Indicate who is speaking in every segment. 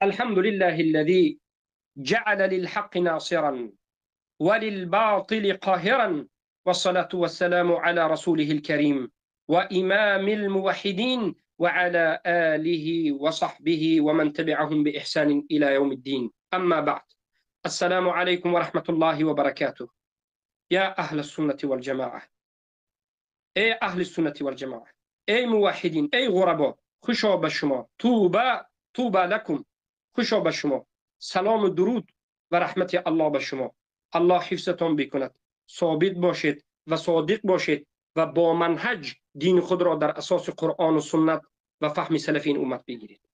Speaker 1: الحمد لله الذي جعل للحق ناصرا وللباطل قاهرا، والصلاة والسلام على رسوله الكريم وإمام الموحدين وعلى آله وصحبه ومن تبعهم بإحسان إلى يوم الدين. أما بعد، السلام عليكم ورحمة الله وبركاته. يا أهل السنة والجماعة، ای اهل سنت والجماعة، ای موحدین، ای غربا، خوشا به شما، طوبی طوبی لکم، خوشا به شما، سلام و درود و رحمت الله به شما. الله حفظتان بکند، ثابت باشید و صادق باشید و با منهج دین خود را در اساس قرآن و سنت و فهم سلف این امت بگیرید.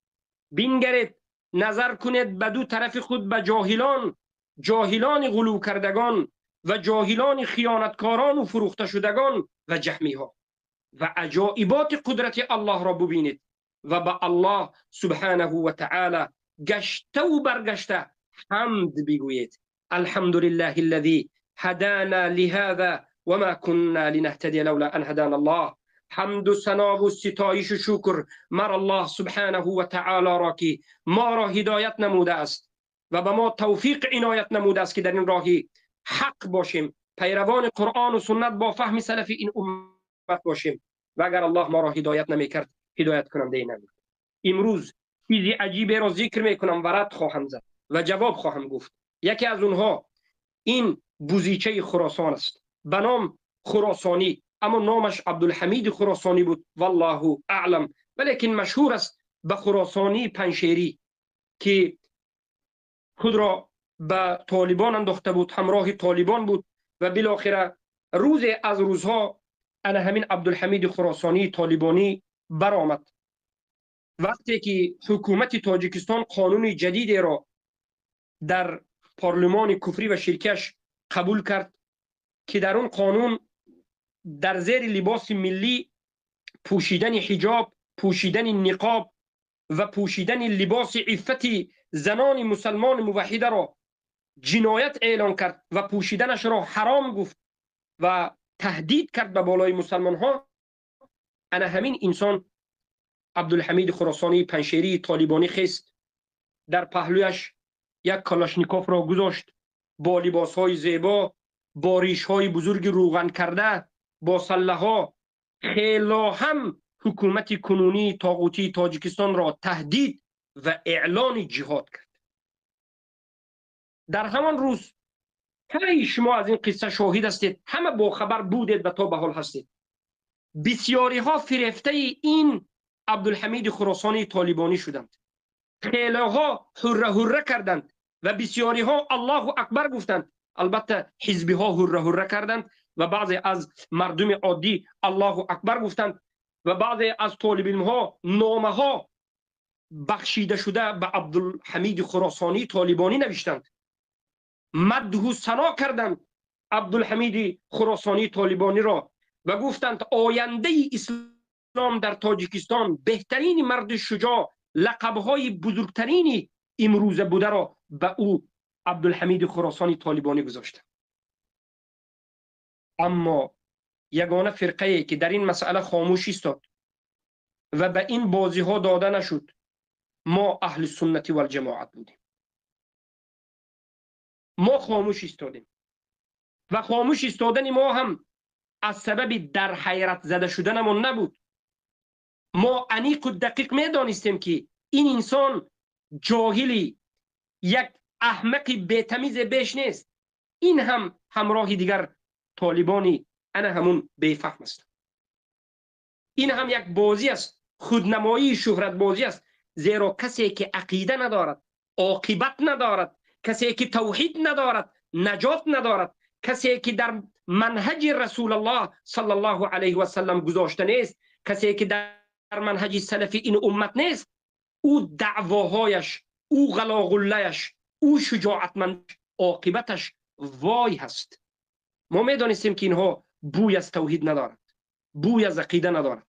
Speaker 1: بنگرید، نظر کنید به دو طرف خود، به جاهلان، جاهلان غلو کردگان و جاهلان خیانتکاران و فروخته شدگان و جهمی ها، و عجایبات قدرت الله را ببینید و به الله سبحانه و تعالی گشته و برگشته حمد بگویید. الحمد لله الذي هدانا لهذا وما كنا لنهتدي لولا ان هدانا الله. حمد و ثنا و ستایش و شکر مر الله سبحانه و تعالی را که ما را هدایت نموده است و به ما توفیق عنایت نموده است که در این راهی حق باشیم، پیروان قرآن و سنت با فهم سلف این امت باشیم. و اگر الله ما را هدایت نمیکرد، هدایت کننده نبود. امروز چیزی عجیبه را ذکر میکنم و رد خواهم زد و جواب خواهم گفت. یکی از اونها این بوزیچه خراسان است به نام خراسانی، اما نامش عبدالحمید خراسانی بود، والله اعلم، ولیکن مشهور است به خراسانی پنشیری که خود را به طالبان انداخته بود، همراه طالبان بود و بالاخره روز از روزها انا همین عبدالحمید خراسانی طالبانی برآمد. وقتی که حکومت تاجیکستان قانون جدید را در پارلمان کفری و شرکش قبول کرد که در اون قانون در زیر لباس ملی پوشیدن حجاب، پوشیدن نقاب و پوشیدن لباس عفت زنان مسلمان موحده را جنایت اعلان کرد و پوشیدنش را حرام گفت و تهدید کرد به بالای مسلمان ها. انا همین انسان عبدالحمید خراسانی پنشیری طالبانی خیست، در پهلویش یک کلاشنیکوف را گذاشت، با لباس های زیبا، با ریش های بزرگ روغن کرده، با سله ها، خیلی هم حکومت کنونی طاغوتی تاجیکستان را تهدید و اعلان جهاد کرد. در همان روز همه شما از این قصه شاهد هستید، همه با خبر بودید و تا به حال هستید. بسیاری ها فریفته این عبدالحمید خراسانی طالبانی شدند، خیلی ها هره هره کردند و بسیاری ها الله اکبر گفتند. البته حزبی ها هره هره کردند و بعضی از مردم عادی الله اکبر گفتند و بعضی از طالب علم ها نامه ها بخشیده شده به عبدالحمید خراسانی طالبانی نوشتند، مدح و ثنا کردند عبدالحمید خراسانی طالبانی را و گفتند آینده اسلام در تاجیکستان، بهترین مرد شجاع، لقب‌های بزرگترین امروزه بوده را به او عبدالحمید خراسانی طالبانی گذاشتند. اما یگانه فرقه که در این مسئله خاموش ایستاد و به این بازی ها داده نشد، ما اهل سنت و الجماعت بودیم. ما خاموش ایستادیم و خاموش ایستادن ما هم از سبب در حیرت زده شدنمون نبود. ما انیق و دقیق میدانستیم که این انسان جاهلی، یک احمق بی‌تمیز بیش نیست، این هم همراه دیگر طالبانی انا همون بیفهم است. این هم یک بازی است، خودنمایی، شهرت بازی است. زیرا کسی که عقیده ندارد، عاقبت ندارد، کسی که توحید ندارد، نجات ندارد، کسی که در منهج رسول الله صلی الله علیه و سلم گذاشته نیست، کسی که در منهج سلفی این امت نیست، او دعواهایش، او غلاغلهش، او شجاعتمند، عاقبتش وای هست. ما میدانستیم که اینها بوی از توحید ندارد، بوی از عقیده ندارد.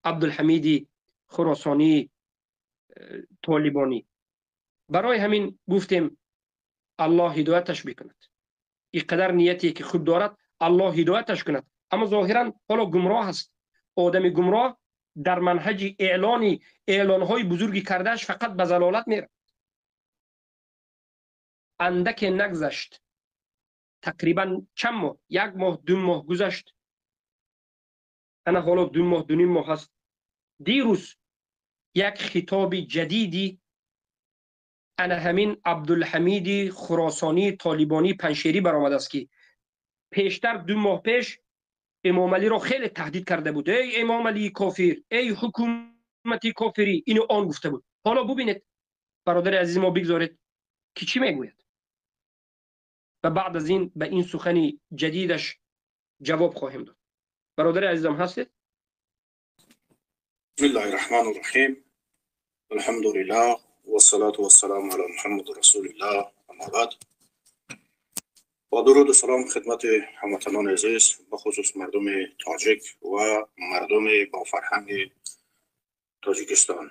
Speaker 1: عبدالحمید خراسانی طالبانی، برای همین گفتیم الله هدایتش بکند. اینقدر نیتی که خوب دارد الله هدایتش کند، اما ظاهرا حالا گمراه است. آدم گمراه در منهج اعلانهای بزرگی کردهش فقط به ضلالت میره. Андаке нагзашт, тақрибан чанд моҳ, як моҳ, 2 моҳ гузашт. Ана ҳоло 2 моҳ, 2.5 моҳ аст. Дирӯз як хитоби ҷадиди ана ҳамин Абдулҳамиди Хуросонӣ Толибонӣ Паншерӣ баромадааст, ки пештар 2 моҳ пеш Эмомалиро хеле таҳдид карда буд. Эй Эмомалии кофир, эй ҳукумати кофирӣ, ину он гуфта буд. Ҳоло бубинед, бародари азизи мо, бигзоред ки чӣ мегӯяд ва баъд аз ин ба ин сухани ҷадидаш ҷавоб хоҳем дод. Бародари азизам, ҳастед?
Speaker 2: Бисмиллаҳи раҳмони раҳим. Алҳамдулиллаҳ вассалату вассаламу ала Муҳаммади расулиллаҳ. Амма баъд. Бо дуруду салом хидмати ҳамватанони азиз, бахусус мардуми тоҷик ва мардуми бофарҳанги Тоҷикистон.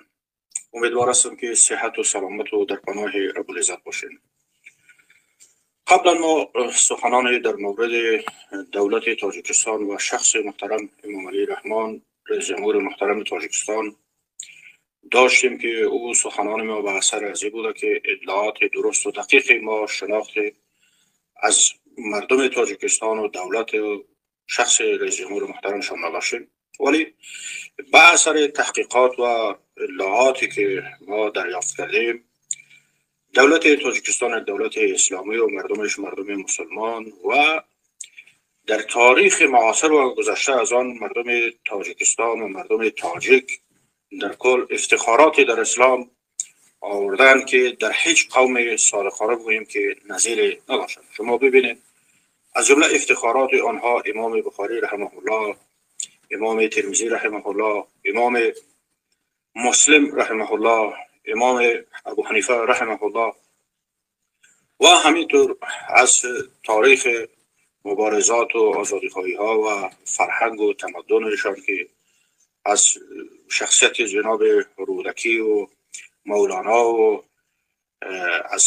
Speaker 2: Умедвор ҳастам, ки сиҳату саломату дар паноҳи Раббулиззат бошед. Қаблан мо суханоне дар мавриди давлати Тоҷикистон ва шахси муҳтарам Эмомалӣ Раҳмон, раиси ҷумҳури муҳтарами Тоҷикистон доштем, ки ӯ суханони мо ба асар азӣ буда, ки иттилооти дурусту дақиқи мо шинохти аз мардуми Тоҷикистону давлату шахси раиси ҷумҳури муҳтарамшон надоштем. Вале ба асари таҳқиқот ва иттилооте ки мо дарёфт кардем, давлати Тоҷикистон як давлати исломӣ ва мардумаш мардуми мусулмон ва дар таърихи муосир ва гузашта аз он мардуми Тоҷикистон ва мардуми тоҷик дар кул ифтихороте дар ислом оварданд, ки дар ҳеҷ қавми содиқона бигӯем, ки назире надоштанд. Шумо бибинед, аз ҷумла ифтихороти онҳо Имоми Бухорӣ раҳимаҳуллоҳ, Имоми Термизӣ раҳимаҳуллоҳ, Имоми Муслим раҳимаҳуллоҳ, Имоми Абу Ҳанифа раҳимаҳуллоҳ ва ҳаминтур аз таърихи муборизоту озодихоҳиҳо ва фарҳангу тамаддунашон, ки аз шахсияти ҷаноби Рӯдакӣ ва Мавлоно ва аз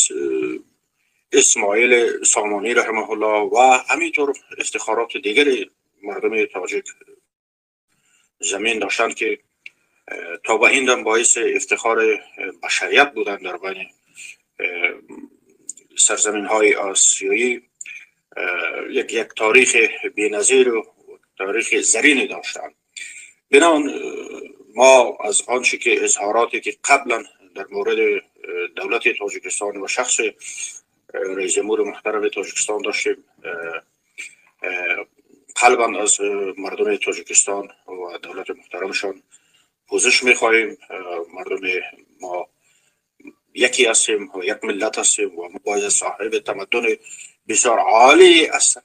Speaker 2: Исмоил Сомонӣ раҳимаҳуллоҳ ва ҳаминтур ифтихороти дигари мардуми тоҷик замин доштанд, ки то ба ин дам боиси ифтихори башарият буданд дар байни сарзаминҳои осиёӣ. Як таърихи беназиру таърихи зарине доштанд. Бинон мо аз онче ки изҳороте ки қаблан дар мавриди давлати Тоҷикистон ва шахси раиси ҷумҳури муҳтарами Тоҷикистон доштем, қалбан аз мардуми Тоҷикистон ва давлати муҳтарамашон пӯзиш мехоҳем. Мардуми мо яке ҳастем ва як миллат ҳастем ва мо бояд соҳиби тамаддуни бисёр олӣ ҳастем.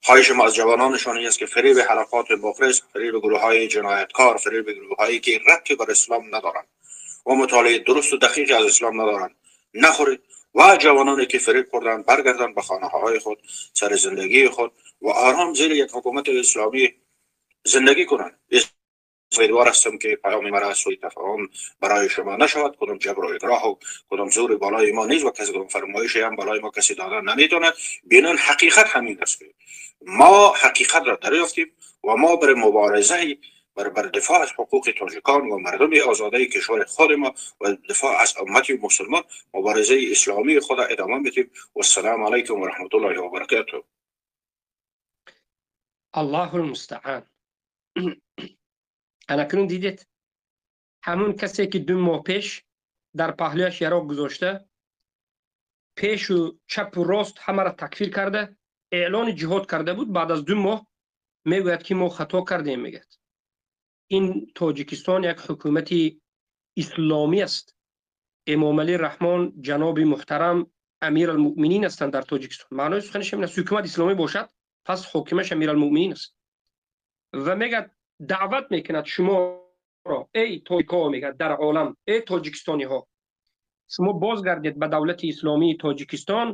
Speaker 2: Хоҳиши мо аз ҷавононашон ин аст, ки фиреби ҳалақоти муфрис, фиреби гурӯҳҳои ҷинояткор, фиреби гурӯҳҳое ки рабти бар ислом надоранд ва мутолиаи дурусту дақиқи аз ислом надоранд, нахӯред ва ҷавононе ки фиреб хӯрданд, баргарданд ба хонаҳои худ, сари зиндагии худ ва ором зери як ҳукумати исломӣ зиндагӣ кунанд. Умедвор ҳастам, ки паёми маро сӯи тафоҳум барои шумо нашавад. Кадом ҷабру икраҳу кадом зӯри болои мо нест ва каси кадом фармоише ҳам болои мо каси дода наметавонад. Бинон ҳақиқат ҳамин аст, ки мо ҳақиқатро дарёфтем ва мо бар муборизаи бар дифоъ аз ҳуқуқи тоҷикон ва мардуми озодаи кишвари худи мо ва дифоъ аз уммати мусулмон муборизаи исломии худро идома медиҳем. Вассалому алайкум ва раҳматуллоҳи ва баракатуҳ.
Speaker 1: Аллоҳу мустаъан. Анакнун дидед, ҳамун касе ки 2 моҳ пеш дар паҳлӯяш яроқ гузошта, пешу чапу рост ҳамаро такфир карда, эълони ҷиҳод карда буд, баъд аз 2 моҳ мегӯяд, ки мо хато кардем. Мегӯяд, ин Тоҷикистон як ҳукумати исломӣ аст. Эмомалӣ Раҳмон ҷаноби муҳтарам Амиралмуъминин ҳастанд дар Тоҷикистон. Маънои суханаш ҳамин аст: ҳукумат исломӣ бошад, пас ҳокимаш Амиралмуъминин аст. Ва мегӯяд, даъват мекунад шуморо, эй тоҷикҳо, мегӯяд, дар олам, эй тоҷикистониҳо, шумо бозгардед ба давлати исломии Тоҷикистон,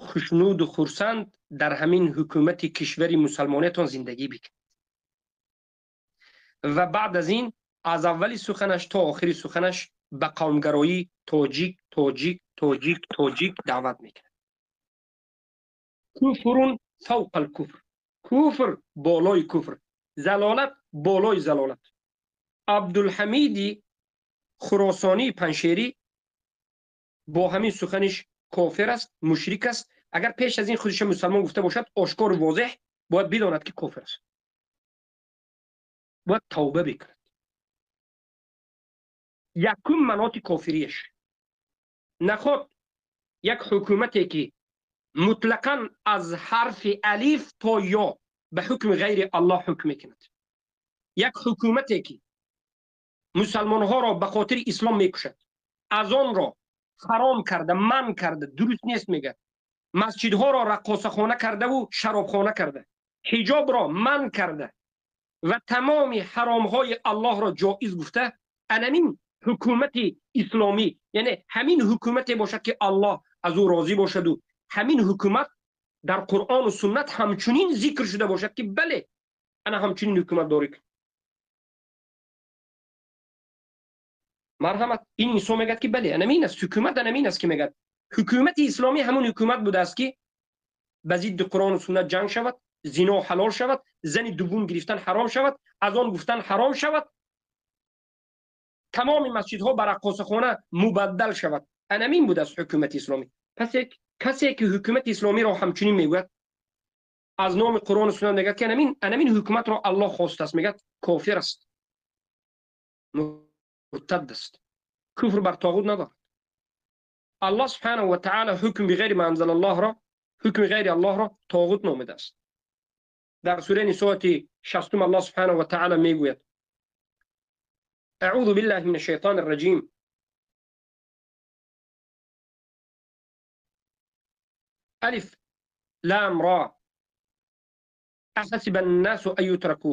Speaker 1: хушнуду хурсанд дар ҳамин ҳукумати кишвари мусалмонетон зиндагӣ бикунед. Ва баъд аз ин аз аввали суханаш то охири суханаш ба қавмгароӣ тоҷик, тоҷик, тоҷик, тоҷик даъват мекунад. Куфрун фавқал куфр, куфр болои куфр, залолат болои залолат. Абдулҳамиди Хуросонии Паншерӣ бо ҳамин суханиш кофир аст, мушрик аст. Агар пеш аз ин худаш мусулмон гуфта бошад, ошкор ва возеҳ бояд бидонад ки кофир аст, бояд тавба бикунад. Якум маноти кофириаш наход як ҳукумате ки мутлақан аз ҳарфи алиф то ё ба ҳукми ғайри Аллоҳ ҳукм мекунад, як ҳукумате ки мусалмонҳоро ба хотири ислом мекушад, азонро ҳаром карда, манъ карда, дуруст нест мегӯяд, масҷидҳоро раққосахона кардаву шаробхона карда, ҳиҷобро манъ карда ва тамоми ҳаромҳои Аллоҳро ҷоиз гуфта, анамин ҳукумати исломӣ, яъне ҳамин ҳукумате бошад ки Аллоҳ аз ӯ розӣ бошаду ҳамин ҳукумат дар Қуръону суннат ҳамчунин зикр шуда бошад ки бале, ана ҳамчунин ҳукумат дорӣ. Марҳамат, ин инсон мегӯяд ки бале, анамин аст ҳукумат, анамин аст ки мегӯяд ҳукумати исломӣ ҳамон ҳукумат будааст ки ба зидди Қуръону суннат ҷанг шавад, зино ҳалол шавад, зани дуввум гирифтан ҳаром шавад, азон гуфтан ҳаром шавад, тамоми масҷидҳо ба раққосахона мубаддал шавад. Анамин будааст ҳукумати исломӣ. Пас касе ки ҳукумати исломиро ҳамчунин мегӯяд, аз номи Қуръону суннат мегӯяд ки анамин ҳукуматро Аллоҳ хостааст, мегӯяд кофир аст, муртад аст, куфр бар тоғут надорад. Аллоҳ субҳанаҳу ва таъала ҳукм биғайри ма анзалаллоҳро, ҳукми ғайри Аллоҳро тоғут номидааст. Дар сураи Нисо ояти 60 Аллоҳ субҳанаҳу ва таъала мегӯяд: аъузу биллаҳи минаш шайтонир раҷим, алиф лам ро, аҳасиба аннасу ан ютраку.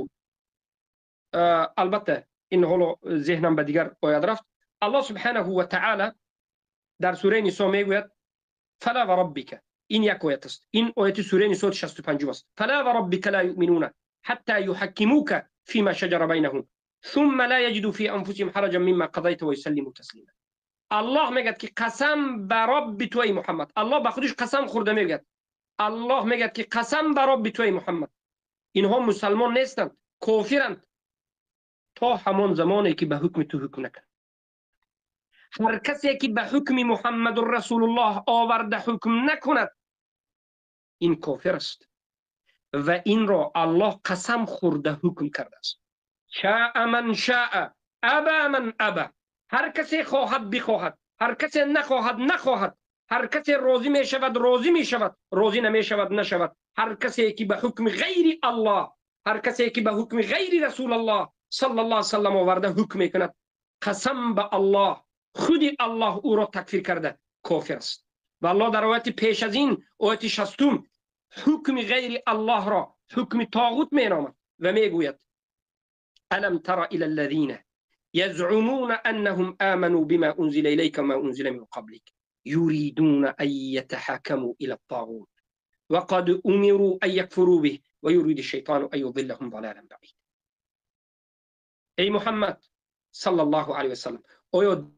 Speaker 1: Албатта ин ҳоло зеҳнам ба дигар оят рафт. Аллоҳ субҳанаҳу ва таъала дар сураи Нисо мегӯяд: фала ва роббика. Ин як оят аст, ин ояти сураи Нисо 65 аст. Фала ва роббика ла юъминуна ҳатта юҳаккимука фима шаҷара байнаҳум сумма ла яҷиду фи анфусиҳим ҳараҷан мимма қазайта ва юсаллиму таслима. Аллоҳ мегӯяд ки қасам ба робби ту эй Муҳаммад. Аллоҳ ба худиш қасам хӯрда мегӯяд. Аллоҳ мегӯяд ки қасам ба робби ту эй Муҳаммад, инҳо мусалмон нестанд, кофиранд то ҳамон замоне ки ба ҳукми ту ҳукм накунанд. Ҳар касе ки ба ҳукми Муҳаммадур Расулуллоҳ оварда ҳукм накунад, ин кофир аст ва инро Аллоҳ қасам хӯрда ҳукм кардааст. Шаа ман шаа, аба ман аба. Ҳар касе хоҳад бихоҳад, ҳар касе нахоҳад нахоҳад, ҳар касе розӣ мешавад розӣ мешавад, розӣ намешавад нашавад. Ҳар касе ки ба ҳукми ғайри Аллоҳ, ҳар касе ки ба ҳукми ғайри Расулуллоҳ саллаллоҳу алайҳи васаллам оварда ҳукм мекунад, қасам ба Аллоҳ, худи Аллоҳ ӯро такфир карда кофир аст. Ва Аллоҳ дар ояти пеш аз ин, ояти 60, ҳукми ғайри Аллоҳро ҳукми тоғут меномад ва мегӯяд: алам тара ила аллазина يزعمون أنهم آمنوا بما أنزل إليك وما أنزل من قبلك يريدون أن يتحاكموا إلى الطاغوت وقد أمروا أن يكفروا به ويريد الشيطان أن يضلهم ضلالا بعيدا. ای محمد صلی الله علیه وسلم، آیا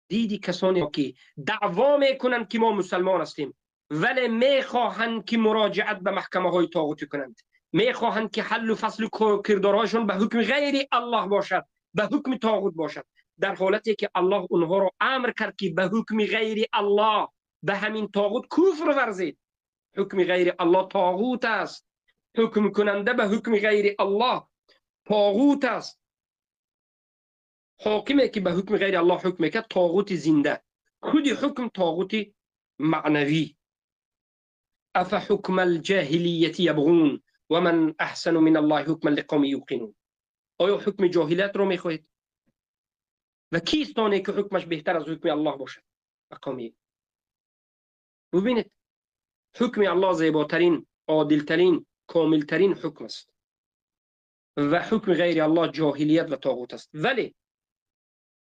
Speaker 1: دیدی کسانی که دعوا میکنند که ما مسلمان هستیم ولی میخواهند که مراجعت به محکمه های طاغوتی کنند، میخواهند که حل و فصل کردارهایشان به حکم غیر الله باشد، به حکم طاغوت باشد، در حالتی که الله اونها را امر کرد که به حکم غیر الله به همین طاغوت کفر ورزید. حکم غیر الله طاغوت است، حکم کننده به حکم غیر الله طاغوت است. حاکمی که به حکم غیر الله حکم میکرد طاغوت زنده، خود حکم طاغوت معنوی. افحکم الجاهلیت یبغون ومن احسن من الله حکما لقوم یوقنون. آیا حکم جاهلیت رو میخواهید؟ و کیست آنی که حکمش بهتر از حکم الله باشد؟ قومی. ببینید حکم الله زیباترین، عادلترین، کاملترین حکم است و حکم غیر الله جاهلیت و طاغوت است. ولی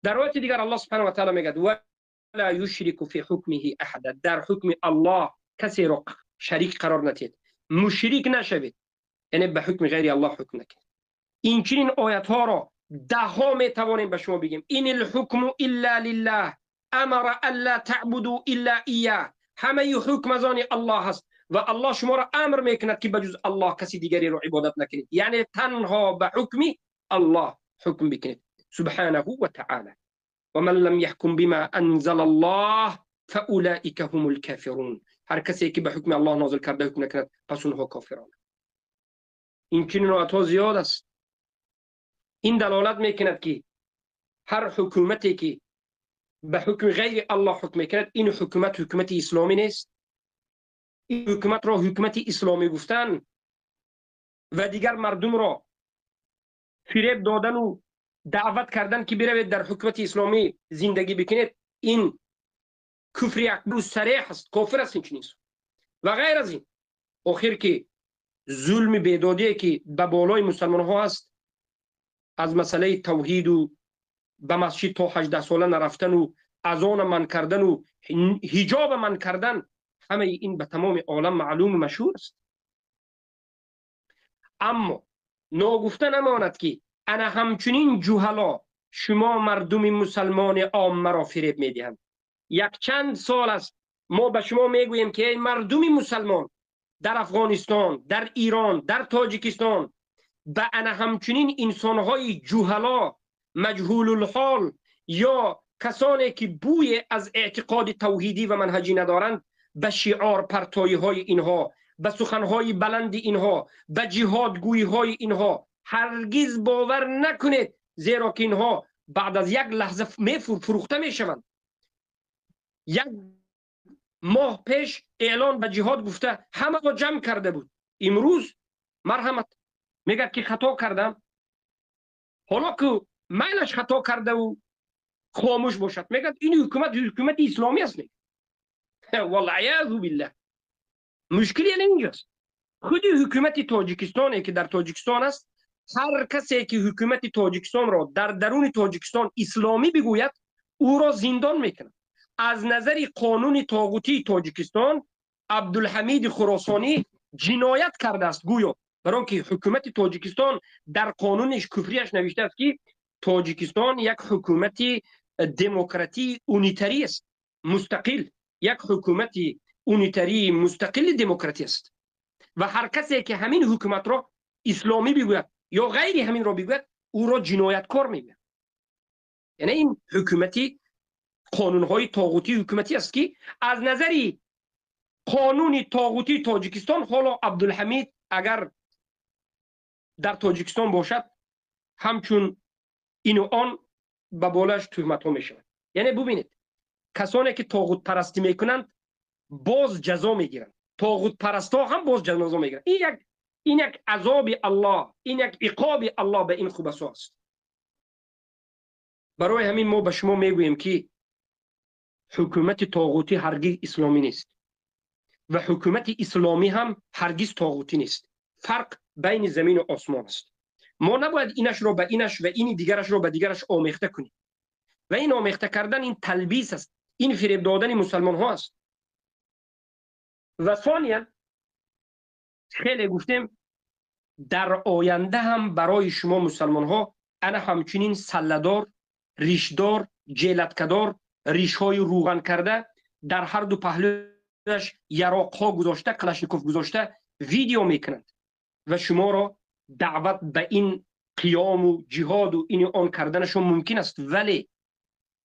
Speaker 1: در آیت دیگر الله سبحانه و تعالی میگه ولا یشرک فی حکمه احد. در حکم الله کسی را شریک قرار ندهید، مشرک نشوید، یعنی به حکم غیر الله حکم نکنید. این چنین آیت ها را ده ها می توانیم به شما بگیم. این الحکم الا لله امر الا تعبدوا الا ایاه. همه حکم از آن الله است و الله شما را امر میکند که بجز الله کسی دیگری را عبادت نکنید، یعنی تنها به حکم الله حکم بکنید سبحانه و تعالی. و من لم يحكم بما انزل الله فاولئک هم الكافرون. هر کسی که به حکم الله نازل کرده حکم نکند پس اونها کافران. این چنین آیت‌ها زیاد است. این دلالت میکند که هر حکومتی که به حکم غیر الله حکم میکند، این حکومت حکومت اسلامی نیست. این حکومت را حکومت اسلامی گفتن و دیگر مردم را فریب دادن و دعوت کردن که بروید در حکومت اسلامی زندگی بکنید، این کفر اکبر و صریح است، کافر است این چنین. و غیر از این آخر که ظلم بیدادی که به بالای مسلمان ها است، از مسئله توحید و به مسجد تا 18 ساله نرفتن و اذان من کردن و حجاب من کردن، همه این به تمام عالم معلوم و مشهور است. اما ناگفته نماند که انا همچنین جهلا شما مردم مسلمان عامه را فریب میدهند. یک چند سال است ما به شما میگوییم که ای مردم مسلمان در افغانستان، در ایران، در تاجیکستان، به انا همچنین انسانهای جهلا، مجهول الحال یا کسانی که بوی از اعتقاد توحیدی و منهجی ندارند، به شعار پرتایی های اینها، به سخنهای بلند اینها، به جهادگویی های اینها هرگز باور نکنید، زیرا که اینها بعد از یک لحظه فروخته میشوند. یک ماه پیش اعلان به جهاد گفته همه را جمع کرده بود، امروز مرحمت میگه که خطا کردم. حالا که میلش خطا کرده و خاموش باشد، میگه این حکومت حکومت اسلامی است. والعیاذ بالله. مشکل اینجاست. خود حکومت تاجیکستان که در تاجیکستان است، هر کسی که حکومت تاجیکستان را در درون تاجیکستان اسلامی بگوید او را زندان میکند. از نظر قانون طاغوتی تاجیکستان عبدالحمید خراسانی جنایت کرده است گویا، برای اینکه حکومت تاجیکستان در قانونش کفریش نوشته است که تاجیکستان یک حکومت دموکراتی اونیتری است، مستقل، یک حکومت اونیتری مستقل دموکراتی است و هر کسی که همین حکومت را اسلامی بگوید یا غیر همین را بگوید او را جنایتکار میگوید. یعنی این حکومتی قانونهای طاغوتی حکومتی است که از نظر قانون طاغوتی تاجیکستان حالا عبدالحمید اگر در تاجیکستان باشد همچون این و آن به بالاش تهمت ها می شود. یعنی ببینید کسانی که طاغوت پرستی میکنند باز جزا میگیرند، طاغوت پرست ها هم باز جزا میگیرند. این یک عذاب الله، این یک عقاب الله به این خبثا است. برای همین ما به شما میگوییم که حکومت طاغوتی هرگز اسلامی نیست و حکومت اسلامی هم هرگز طاغوتی نیست. فرق بین زمین و آسمان است. ما نباید اینش را به اینش و این دیگرش را به دیگرش آمیخته کنیم و این آمیخته کردن این تلبیس است، این فریب دادن مسلمان ها است. و ثانیا خیلی گفتیم در آینده هم برای شما مسلمان ها انا همچنین سله‌دار، ریشدار، جلدکدار، ریش‌های روغن کرده، در هر دو پهلوش یراق‌ها گذاشته، کلاشنیکوف گذاشته، ویدیو میکنند و شما را دعوت به این قیام و جهاد و این آن کردنشون ممکن است. ولی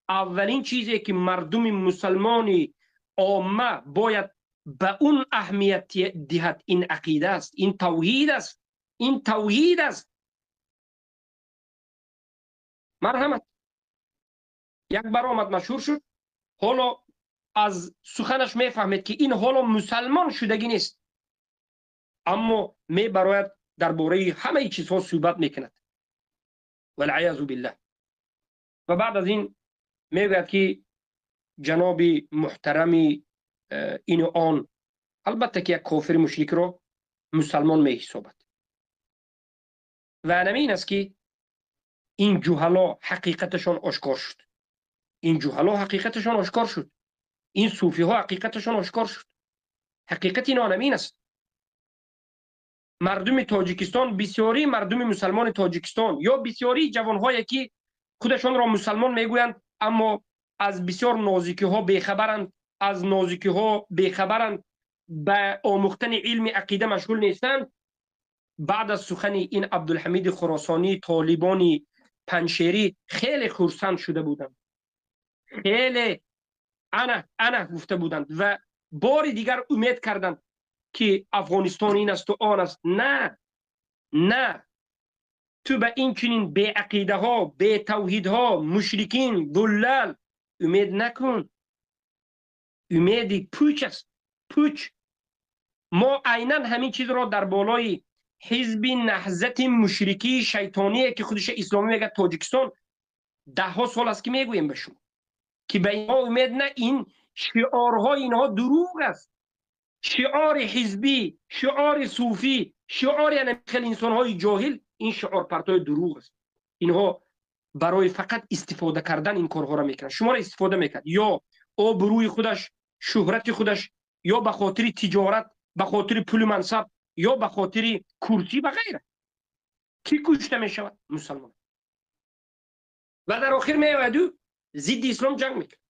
Speaker 1: اولین چیزی که مردم مسلمانی عامه باید به اون اهمیت دهد این عقیده است، این توحید است، این توحید است. مرحمت یک برآمد مشهور شد، حالا از سخنش میفهمید که این حالا مسلمان شدگی نیست، اما میبراید درباره همه چیزها صحبت میکند والعیاذ بالله. و بعد از این میگوید که جناب محترم این و آن، البته که یک کافر مشرک را مسلمان میحسابد. و این است که این جهلا حقیقتشان آشکار شد، این جهلا حقیقتشان آشکار شد، این صوفی ها حقیقتشان آشکار شد. حقیقت این این است. مردم تاجیکستان، بسیاری مردم مسلمان تاجیکستان یا بسیاری جوانهایی که خودشان را مسلمان میگویند اما از بسیار نازکی ها بیخبرند، از نازکی ها بیخبرند، به آموختن علم عقیده مشغول نیستند. بعد از سخن این عبدالحمید خراسانی طالبانی پنجشیری خیلی خرسند شده بودند، خیلی ана ана гуфта буданд ва бори дигар умед карданд, ки Афғонистон ин аст ва он аст. На, на, ту ба ин чунин беақидаҳо, бетавҳидҳо, мушрикин, дуллал умед накун. Умеди пуч аст, пуч. Мо айнан ҳамин чизро дар болои ҳизби наҳзати мушрикии шайтоние, ки худаш исломӣ мегӯяд, Тоҷикистон, даҳҳо сол аст, ки мегӯем ба шумо, ки ба инҳо умед на. Ин шиорҳои инҳо дурӯғ аст. Шиори ҳизбӣ, шиори суфӣ, шиори хеле инсонҳои ҷоҳил, ин шиорпартои дурӯғ аст. Инҳо барои фақат истифода кардан ин корҳоро мекунанд. Шуморо истифода мекард ё обрӯи худаш, шӯҳрати худаш, ё ба хотири тиҷорат, ба хотири пулу мансаб, ё ба хотири курсӣ ва ғайра. Кӣ кушта мешавад? Мусалмон. Ва дар охир меояду зидди ислом ҷанг мекунад.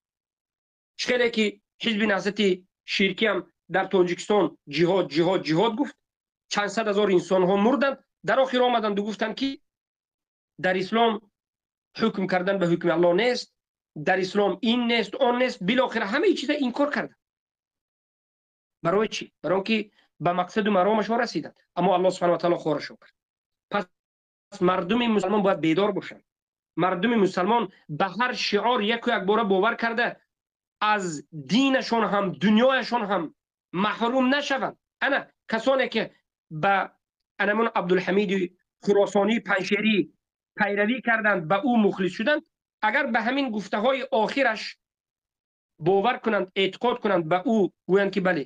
Speaker 1: Хеле ки ҳизби наҳзати ширкӣ ҳам дар Тоҷикистон ҷиҳод, ҷиҳод, ҷиҳод гуфт, чанд сад ҳазор инсонҳо мурданд. Дар охир омаданду гуфтанд, ки дар ислом ҳукм кардан ба ҳукми Аллоҳ нест, дар ислом ин нест, он нест. Билохира ҳамаи чиза инкор карданд. Барои чӣ? Барои он ки ба мақсаду маромашон расиданд, аммо Аллоҳ субҳана ва таъоло хорашон кард. Пас мардуми мусалмон бояд бедор бошанд. Мардуми мусалмон ба ҳар шиор яку якбора бовар карда, аз динашон ҳам, дунёяшон ҳам маҳрум нашаванд. Ана касоне ки ба анамон Абдулҳамиди Хуросонии Паншерӣ пайравӣ карданд, ба ӯ мухлис шуданд, агар ба ҳамин гуфтаҳои охираш бовар кунанд, эътиқод кунанд, ба ӯ гӯянд, ки бале,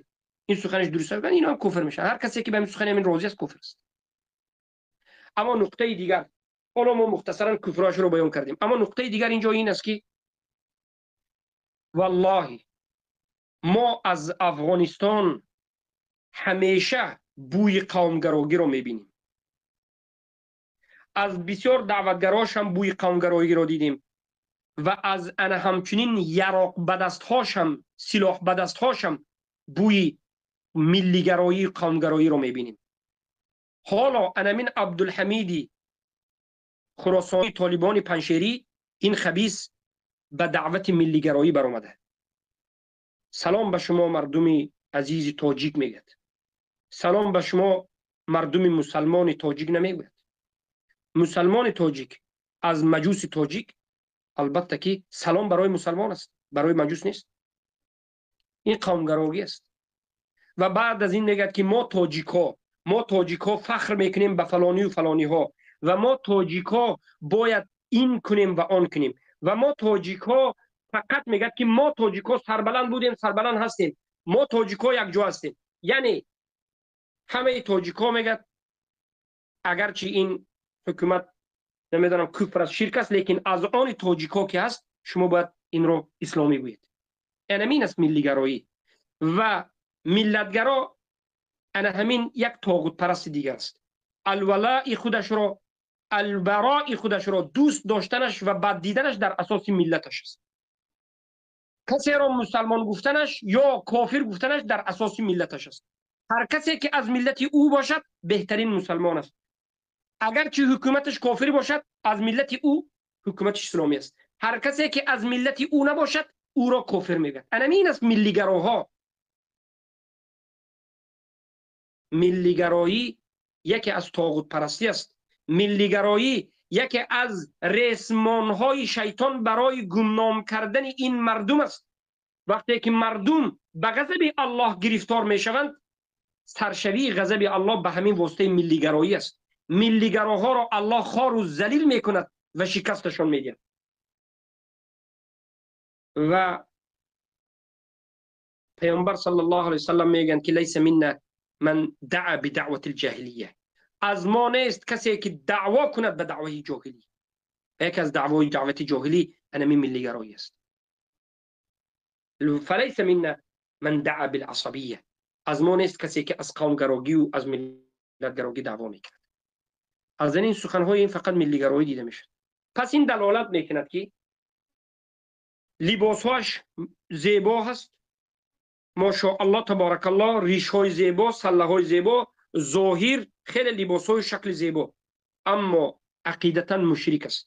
Speaker 1: ин суханаш дуруст аст, инҳо кофир мешаванд. Ҳар касе ки ба ҳамин сухани ҳамин розӣ аст, кофир аст. Аммо нуқтаи дигар, ҳоло мо мухтасаран куфрҳояшро баён кардем, аммо нуқтаи дигар инҷо ин аст, ки валлоҳи мо аз Афғонистон ҳамеша бӯи қавмгарогиро мебинем. Аз бисёр даъватгарош ҳам бӯи қавмгароиро дидем ва аз ана ҳамчунин яроқ ба дастҳошам, силоҳ ба дастҳошам бӯи миллигароӣ, қавмгароиро мебинем. Ҳоло анамин Абдулҳамиди Хуросонӣ, толибони Паншерӣ, ин хабис ба даъвати миллигароӣ баромада. Салом ба шумо, мардуми азизи тоҷик, мегӯяд. Салом ба шумо, мардуми мусалмони тоҷик, намегӯяд. Мусалмони тоҷик аз маҷуси тоҷик, албатта ки салом барои мусалмон аст, барои маҷус нест. Ин қавмгарогӣ аст. Ва баъд аз ин мегӯяд, ки мо тоҷикҳо фахр мекунем ба фалонию фалониҳо ва мо тоҷикҳо бояд ин кунем ва он кунем ва мо тоҷикҳо, фақат мегӯяд, ки мо тоҷикҳо сарбаланд будем, сарбаланд ҳастем, мо тоҷикҳо якҷо ҳастем. Яъне ҳамаи тоҷикҳо, мегӯяд, агарчи ин ҳукумат, намедонам, куфр аст, ширк аст, лекин аз они тоҷикҳо ки ҳаст, шумо бояд инро исломӣ гӯед. Анамин аст миллигароӣ ва миллатгаро. Ана ҳамин як тоғутпарасти дигар аст. Алвалаи худашро, албарои худашро дӯст доштанаш ва бад диданаш дар асоси миллаташ аст. Касеро мусалмон гуфтанаш ё кофир гуфтанаш дар асоси миллаташ аст. Ҳар касе ки аз миллати ӯ бошад, беҳтарин мусалмон аст. Агарчи ҳукуматаш кофир бошад, аз миллати ӯ, ҳукуматаш исломӣ аст. Ҳар касе ки аз миллати ӯ набошад, ӯро кофир мегӯяд. Анамин аст миллигароҳо. Миллигароӣ яке аз тоғутпарастӣ аст. Миллигароӣ яке аз ресмонҳои шайтон барои гумном кардани ин мардум аст. Вақте ки мардум ба ғазаби Аллоҳ гирифтор мешаванд, саршавии ғазаби Аллоҳ ба ҳамин воситаи миллигароӣ аст. Миллигароҳоро Аллоҳ хору залил мекунад ва шикасташон медиҳад. Ва Паёмбар саллаллоҳу алайҳи васаллам мегӯянд, ки лайса минна ман даъа бидаъвати лҷоҳилия. Аз мо нест касе ки даъво кунад ба даъваи ҷоҳилӣ. Яке аз даъвои даъвати ҷоҳилӣ анами миллигароӣ аст. Фалайса минна ман даъа биласабия. Аз мо нест касе ки аз қавмгарогию аз миллатгарогӣ даъво мекунад. Аз ин суханҳои ин фақат миллигароӣ дида мешавад. Пас ин далолат мекунад, ки либосҳояш зебо ҳаст, машоаллоҳ, таборакаллоҳ, ришҳои зебо, саллаҳои зебо, зоҳир хеле либосҳои шакли зебо, аммо ақидатан мушрик аст,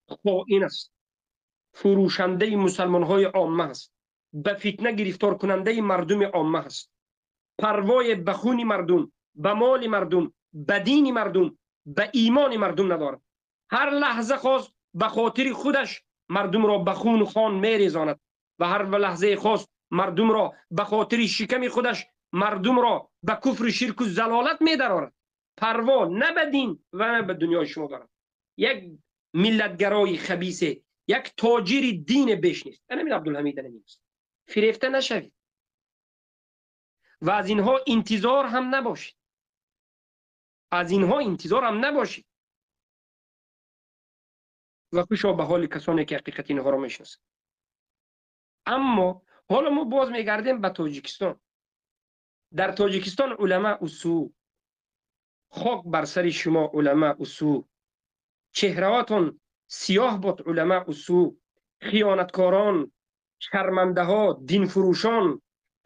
Speaker 1: хоин аст, фурӯшандаи мусалмонҳои омма аст. به فتنه گرفتار کننده مردم عامه است. پروای به خون مردم، به مال مردم، به دین مردم، به ایمان مردم ندارد. هر لحظه خواست به خاطر خودش مردم را به خون خان میریزاند و هر لحظه خواست مردم را به خاطر شکم خودش مردم را به کفر، شرک و ضلالت میدرارد. پروا نه به دین و نه به دنیای شما دارد. یک ملتگرای خبیثه، یک تاجر دین بیش نیست. همین عبدالحمید نیست. فریفته نشوید و از اینها انتظار هم نباشید. از اینها انتظار هم نباشید. و خوشا به حال کسانی که حقیقت اینها را میشناسند. اما حالا ما باز میگردیم به تاجیکستان. در تاجیکستان علماء سو، خاک بر سر شما علماء سو، چهرهاتون سیاه بود علماء سو، خیانتکاران، شرمنده ها، دین فروشان،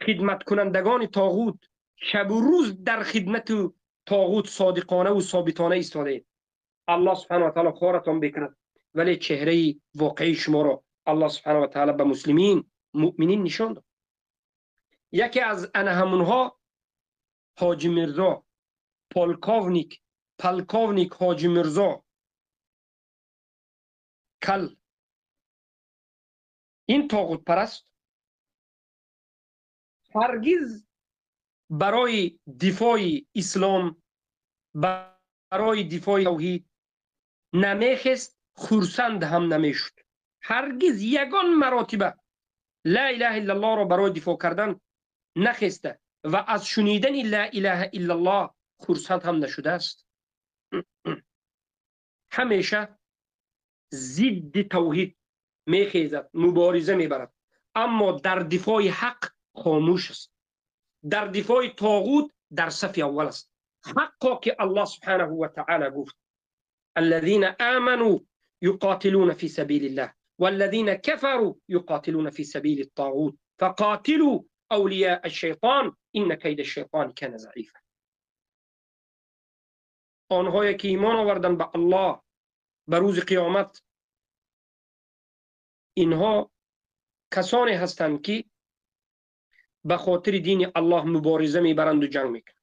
Speaker 1: خدمت کنندگان طاغوت، شب و روز در خدمت طاغوت صادقانه و ثابتانه ایستاده. الله سبحانه و تعالی خارتان بکند، ولی چهره واقعی شما را الله سبحانه و تعالی به مسلمین مؤمنین نشان داد. یکی از همونها حاجی میرزا، پالکوونیک حاجی میرزا کل، این طاغوت پرست هرگز برای دفاع اسلام، برای دفاع توحید نمیخست، خرسند هم نمیشد. هرگز یگان مراتبه لا اله الا الله را برای دفاع کردن نخسته و از شنیدن لا اله الا الله خرسند هم نشده است. همیشه ضد توحید میخیزد، مبارزه میبرد، اما در دفاع حق خاموش است، در دفاع طاغوت در صف اول است. حقا که الله سبحانه و تعالی گفت الذين آمنوا يقاتلون في سبيل الله والذين كفروا يقاتلون في سبيل الطاغوت فقاتلوا أولياء الشيطان إن كيد الشيطان كان ضعيفا. آنهایی که ایمان آوردن به الله، به روز قیامت، اینها کسانی هستند که به خاطر دین الله مبارزه میبرند و جنگ میکنند.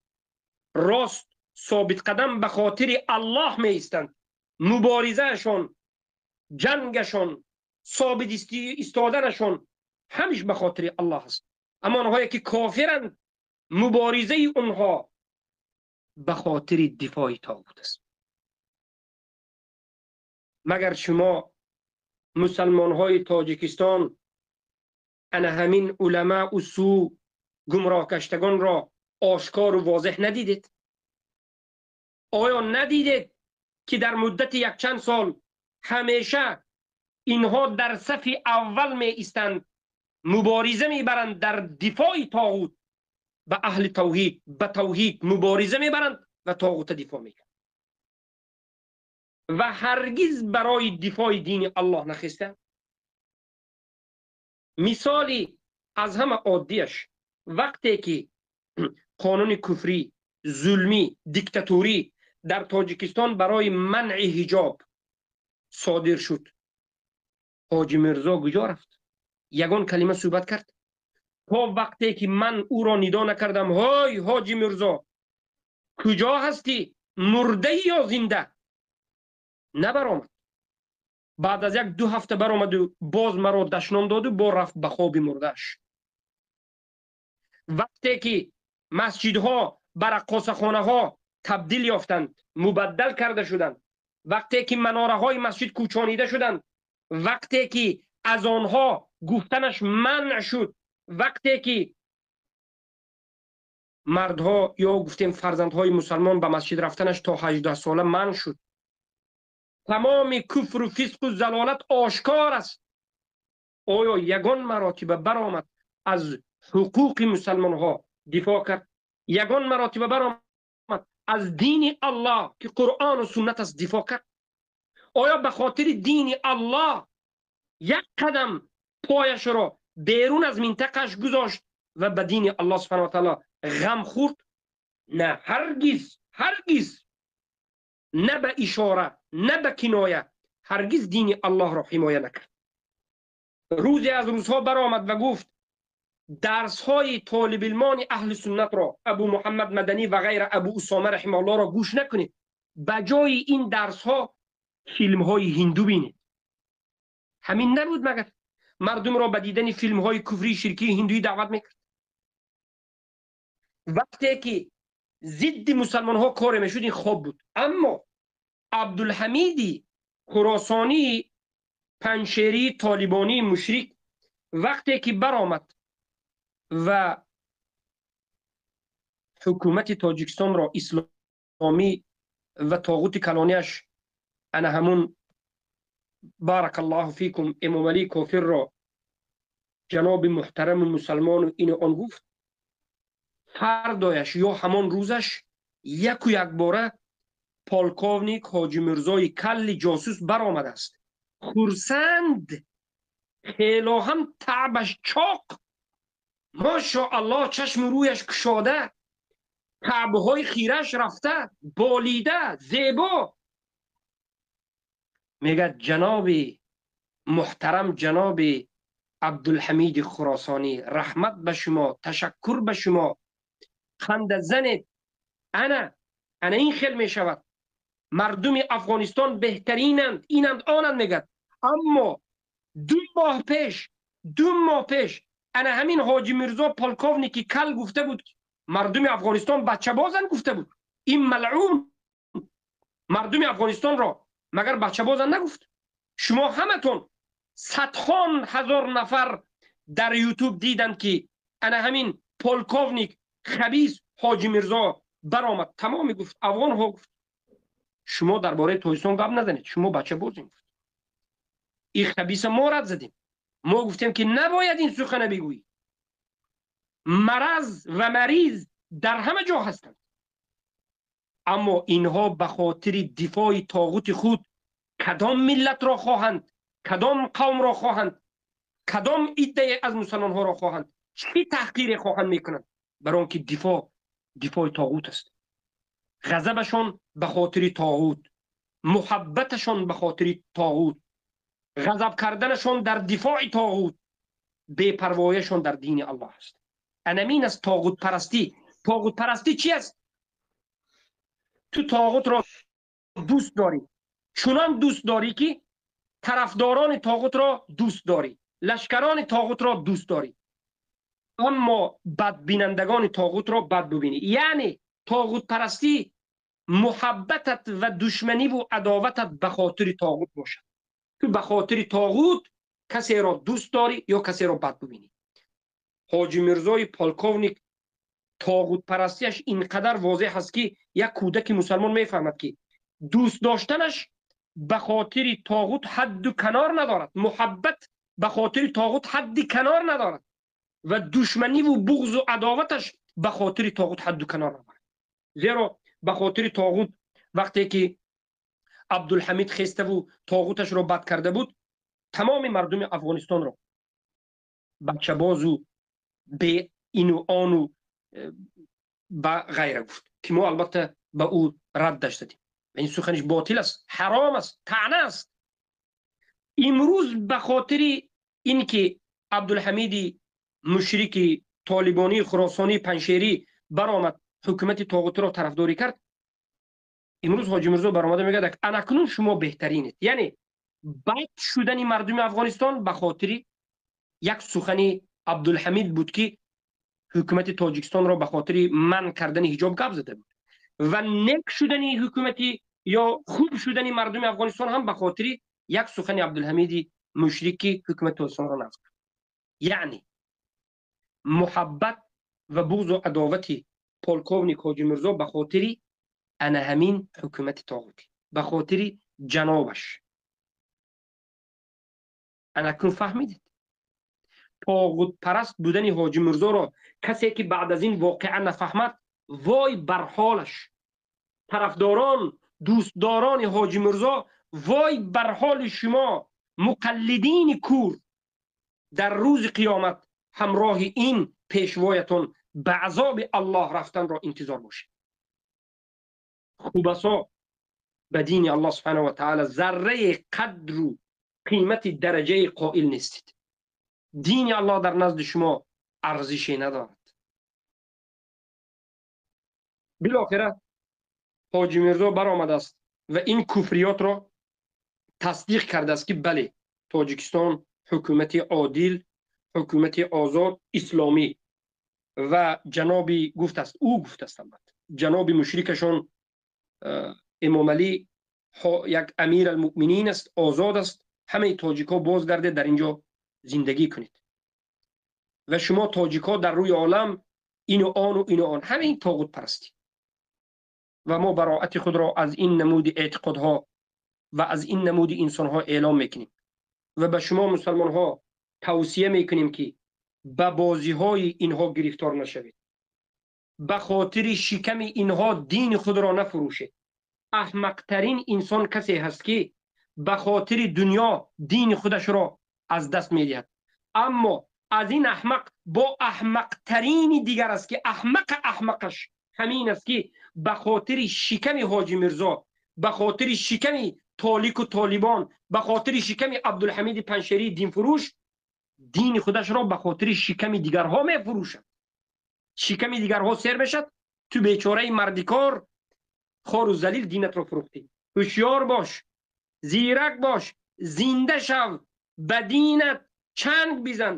Speaker 1: راست ثابت قدم به خاطر الله می ایستند. مبارزهشان، جنگشان، ثابت ایستادنشان همیش به خاطر الله است. اما آنهایی که کافرند، مبارزه اونها به خاطر دفاع طاغوت است. مگر شما مسلمان های تاجیکستان انا همین علماء سو گمراه کشتگان را آشکار و واضح ندیدید؟ آیا ندیدید که در مدت یک چند سال همیشه اینها در صف اول می ایستند، مبارزه میبرند در دفاع طاغوت، به اهل توحید، به توحید مبارزه میبرند و طاغوت دفاع میکنند و هرگز برای دفاع دین الله نخستند؟ مثالی از همه عادیش، وقتی که قانون کفری، ظلمی، دیکتاتوری در تاجیکستان برای منع حجاب صادر شد، حاجی میرزا کجا رفت؟ یگان کلمه صحبت کرد؟ تا وقتی که من او را ندا نکردم های حاجی میرزا کجا هستی، مرده یا زنده، نبرآمد. بعد از یک دو هفته برآمد و باز مرا دشنام داد و با رفت به خواب مردهش. وقتی که مسجدها به رقاصخانه ها تبدیل یافتند، مبدل کرده شدند، وقتی که مناره های مسجد کوچانیده شدند، وقتی که از آنها گفتنش منع شد، وقتی که مردها یا گفتیم فرزندهای مسلمان به مسجد رفتنش تا 18 ساله منع شد، تمام کفر و فسق و ضلالت آشکار است. آیا یگان مراتب برآمد از حقوق مسلمان ها دفاع کرد؟ یگان مراتب برآمد از دین الله که قرآن و سنت است دفاع کرد؟ آیا به خاطر دین الله یک قدم پایش را بیرون از منطقهش گذاشت و به دین الله سبحانه و تعالی غم خورد؟ نه، هرگز، هرگز، نه به اشاره نه به کنایه، هرگز دین الله را حمایه نکرد. روزی از روزها برآمد و گفت Дарсҳои толибилмони аҳли суннатро, Абу Муҳаммад Маданӣ ва ғайра, Абу Усома раҳимаҳуллоҳро гӯш накунед. Ба ҷои ин дарсҳо филмҳои ҳинду бинед. Ҳамин набуд магар мардумро ба дидани филмҳои куфрӣ, ширкии ҳиндуӣ даъват мекард? Вақте ки зидди мусалмонҳо коре мешуд, ин хоб буд. Аммо Абдулҳамиди Хуросонии панҷшерии толибонии мушрик вақте ки баромад ва ҳукумати Тоҷикистонро исломӣ ва тоғути калонияш ана ҳамун, баракаллоҳу фикум, Эмомалӣ кофирро ҷаноби муҳтараму мусалмону ину он гуфт, фардояш ё ҳамон рӯзаш яку якбора полковник Ҳоҷи Мирзои калли ҷосус баромадааст. Хурсанд, хело ҳам таъбаш чоқ, машоаллоҳ, чашму рӯяш кушода, таъбҳои хираш рафта, болида, зебо. Мегӯяд: «Ҷаноби муҳтарам, ҷаноби Абдулҳамиди Хуросонӣ, раҳмат ба шумо, ташаккур ба шумо, ханда занед, ана ана ин хел мешавад, мардуми Афғонистон беҳтаринанд, инанд, онанд», мегӯяд. Аммо 2 моҳ пеш, 2 моҳ пеш ана ҳамин Ҳоҷи Мирзо полковники кал гуфта буд, мардуми Афғонистон бачабозанд гуфта буд. Ин малъун мардуми Афғонистонро магар бачабозанд нагуфт? Шумо ҳаматон, садхон ҳазор нафар дар Ютуб диданд, ки ана ҳамин полковник хабис Ҳоҷи Мирзо баромад, тамоми гуфт, афғонҳо гуфт, шумо дар бораи Тоҷикистон гап назанед, шумо бачабозем гуфт. Ин хабиса мо рад задем, мо гуфтем, ки набояд ин сухана бигӯӣ. Мараз ва мариз дар ҳама ҷо ҳастанд, аммо инҳо ба хотири дифои тоғути худ кадом миллатро хоҳанд, кадом қавмро хоҳанд, кадом иддае аз мусалмонҳоро хоҳанд, чӣ таҳқире хоҳанд мекунанд, бар он ки дифоъ дифои тоғут аст. Ғазабашон ба хотири тоғут, муҳаббаташон ба хотири тоғут, ғазаб карданашон дар дифои тоғут, бепарвояшон дар дини Аллоҳ аст. Анамин аст тоғутпарастӣ. Тоғутпарастӣ чи аст? Ту тоғутро дӯст дорӣ, чунон дӯст дорӣ, ки тарафдорони тоғутро дӯст дорӣ, лашкарони тоғутро дӯст дорӣ, аммо бадбинандагони тоғутро бад бубинӣ. Яъне тоғутпарастӣ муҳаббатат ва душманиву адоватат ба хотири тоғут бошад. Ту ба хотири тоғут касеро дӯст дорӣ ё касеро бад бубинӣ. Ҳоҷи Мирзои полковник тоғутпарастиаш ин қадар возеҳ аст, ки як кӯдаки мусалмон мефаҳмад, ки дӯст доштанаш ба хотири тоғут ҳадду канор надорад, муҳаббат ба хотири тоғут ҳадди канор надорад ва душманиву буғзу адоваташ ба хотири тоғут ҳадду канор надорад. Зеро ба хотири тоғут вақте ки Абдулҳамид хеставу тоғуташро бад карда буд, тамоми мардуми Афғонистонро бачабозу бе ину ону ба ғайра гуфт, ки мо албатта ба ӯ раддаш дадем. Ин суханиш ботил аст, ҳаром аст, таъна аст. Имрӯз ба хотири ин ки Абдулҳамиди мушрики толибонии хуросонии паншерӣ баромад, ҳукумати тоғутиро тарафдорӣ кард, имрӯз Ҳоҷи Мирзо баромада мегӯяд: «Анакнун шумо беҳтаринед». Яъне бад шудани мардуми Афғонистон ба хотири як сухани Абдулҳамид буд, ки ҳукумати Тоҷикистонро ба хотири манъ кардани ҳиҷоб гап зада буд, ва нек шудани ҳукумати ё хуб шудани мардуми Афғонистон ҳам ба хотири як сухани Абдулҳамиди мушрик, ки ҳукумати Тоҷикистонро нақз кард. Яъне муҳаббат ва буғзу адовати полковник Ҳоҷи Мирзо ба хотири ана ҳамин ҳукумати тоғутӣ, ба хотири ҷанобаш. Анакун фаҳмидед тоғутпараст будани Ҳоҷи Мирзоро? Касе ки баъд аз ин воқеа нафаҳмад, вой бар ҳолаш! Тарафдорон, дӯстдорони Ҳоҷи Мирзо, вой бар ҳоли шумо, муқаллидини кур! Дар рӯзи қиёмат ҳамроҳи ин пешвоятон ба азоби Аллоҳ рафтанро интизор бошед. Хубасо ба дини Аллоҳ субҳанаҳу ва таъала зарраи қадру қимати дараҷаи қоил нестед. Дини Аллоҳ дар назди шумо арзише надорад. Билохира Ҳоҷи Мирзо баромадааст ва ин куфриётро тасдиқ кардааст, ки бале, Тоҷикистон ҳукумати одил, ҳукумати озод, исломӣ ва ҷаноби гуфтааст, ӯ гуфтааст, албатта ҷаноби мушрикашон Эмомалӣ як амир алмуъминин аст, озод аст, ҳамаи тоҷикҳо бозгардед, дар инҷо зиндагӣ кунед ва шумо тоҷикҳо дар рӯи олам ину ону ину он, ҳамаи тоғутпарастӣ. Ва мо бароати худро аз ин намуди эътиқодҳо ва аз ин намуди инсонҳо эълом мекунем ва ба шумо мусалмонҳо тавсия мекунем, ки ба бозиҳои инҳо гирифтор нашавед, ба хотири шиками инҳо дини худро нафурӯшед. Аҳмақтарин инсон касе ҳаст, ки ба хотири дунё дини худашро аз даст медиҳад. Аммо аз ин аҳмақ бо аҳмақтарини дигар аст, ки аҳмақа аҳмақаш ҳамин аст, ки ба хотири шиками Ҳоҷи Мирзо, ба хотири шиками толику толибон, ба хотири шиками Абдулҳамиди Паншерии динфурӯш дини худашро ба хотири шиками дигарҳо мефурӯшад. Шиками дигарҳо сер мешад, ту бечораи мардикор хору залил динатро фурӯхтӣ. Ҳушёр бош, зирак бош, зинда шав, ба динат чанг бизан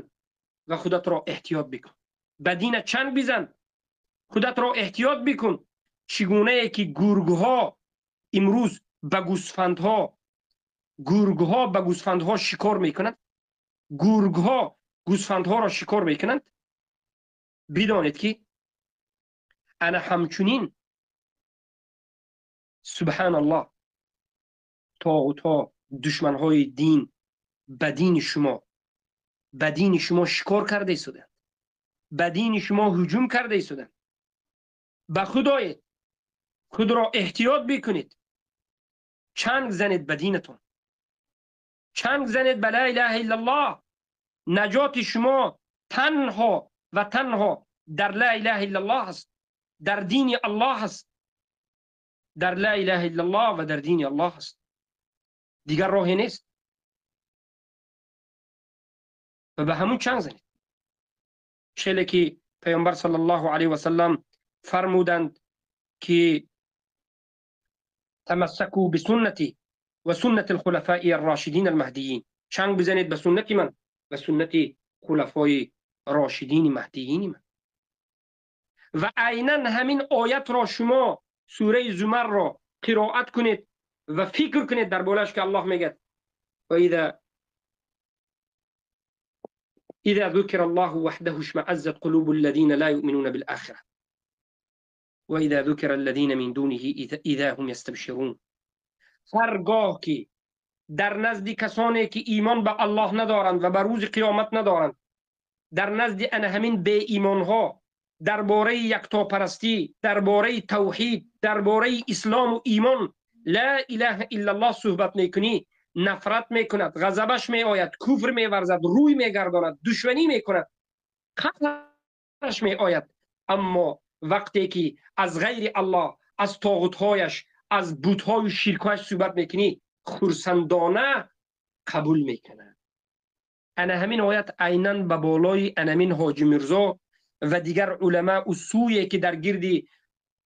Speaker 1: ва худатро эҳтиёт бикун. Ба динат чанг бизан, худатро эҳтиёт бикун. Чӣ гунае ки гургҳо имрӯз ба гӯсфандҳо, гургҳо ба гӯсфандҳо шикор мекунанд, гургҳо гӯсфандҳоро шикор мекунанд, бидонед, ки ана ҳамчунин, субҳаналлоҳ, тоғутҳо, душманҳои дин ба дини шумо, ба дини шумо шикор карда истоданд, ба дини шумо ҳуҷум карда истоданд. Ба худоед, худро эҳтиёт бикунед, чанг занед ба динатон, чанг занед ба ла илаҳа иллаллоҳ. Наҷоти шумо танҳо ва танҳо дар ла илаҳа иллаллоҳ аст, дар дини Аллоҳ аст, дар ла илаҳа иллаллоҳ ва дар дини Аллоҳ аст, дигар роҳе нест. Ва ба ҳамун чанг занед, хеле ки Паёмбар саллаллоҳу алайҳи васаллам фармуданд, ки تمسكوا بسنتي وسنة الخلفاء الراشدين المهديين. چنگ بزنید به سنت من و سنت خلفای راشدین مهدیین من. و عینا همین آیت را شما سوره زمر را قرائت کنید و فکر کنید در بالاش که الله میگه و اذا ذكر الله وحده اشمأزت قلوب الذين لا يؤمنون بالآخرة وإذا ذكر الذين من دونه إذا هم يستبشرون. هرگاه که در نزد کسانی که ایمان به الله ندارند و به روز قیامت ندارند، در نزد انا همین بی ایمان ها درباره یکتاپرستی، درباره توحید، درباره اسلام و ایمان، لا اله الا الله صحبت میکنی، نفرت میکند، غضبش میآید، کفر میورزد، روی میگرداند، دشمنی میکند، قهرش میآید. اما وقتی که از غیر الله، از طاغوت‌هایش، از بت‌های و شرک‌هایش صحبت میکنی، خرسندانه قبول میکنه. انا همین آیت عینا به بالای انمین حاجی میرزا و دیگر علما و سویه که در گرد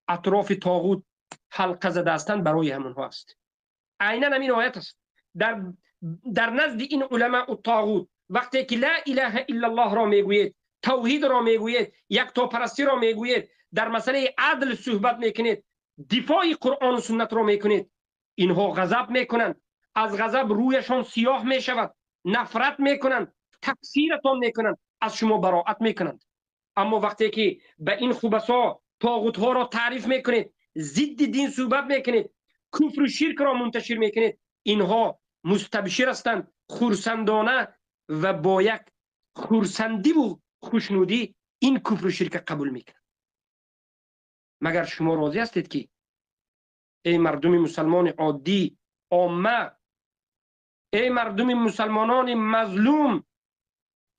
Speaker 1: اطراف طاغوت حلقه زده هستند برای همونها است. عینا همین آیت است. در نزد این علما و طاغوت وقتی که لا اله الا الله را میگوید، توحید را میگوید، یکتاپرستی را میگوید، در مسئله عدل صحبت میکنید، دفاع قرآن و سنت را میکنید، اینها غضب میکنند، از غضب رویشان سیاه میشود، نفرت میکنند، تکثیرتان میکنند، از شما براعت میکنند. اما وقتی که به این خبثا طاغوت ها را تعریف میکنید، ضد دین صحبت میکنید، کفر و شرک را منتشر میکنید، اینها مستبشر هستند، خرسندانه و با یک خرسندی و خوشنودی این کفر و شرک قبول میکنند. مگر شما راضی هستید که ای مردم مسلمان عادی، عامه، ای مردم مسلمانان مظلوم،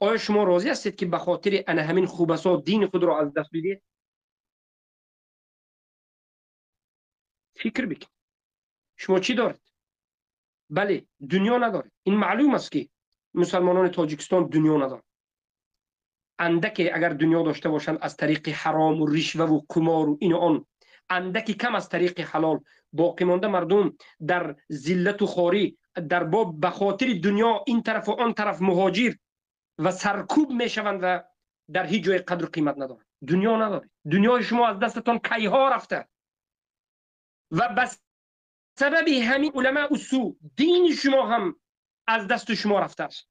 Speaker 1: آیا شما راضی هستید که به خاطر انا همین خوبسا دین خود را از دست بدید؟ فکر بکنید. شما چی دارید؟ بله، دنیا ندارید. این معلوم است که مسلمانان تاجیکستان دنیا ندارند. اندکی اگر دنیا داشته باشند از طریق حرام و رشوه و قمار و این و آن، اندکی کم از طریق حلال. باقی مانده مردم در ذلت و خواری، در باب به خاطر دنیا این طرف و آن طرف مهاجر و سرکوب میشوند و در هیچ جای قدر و قیمت ندارند. دنیا ندارید، دنیای شما از دستتان کیها رفته و بس سبب همین علماء سو دین شما هم از دست شما رفته است.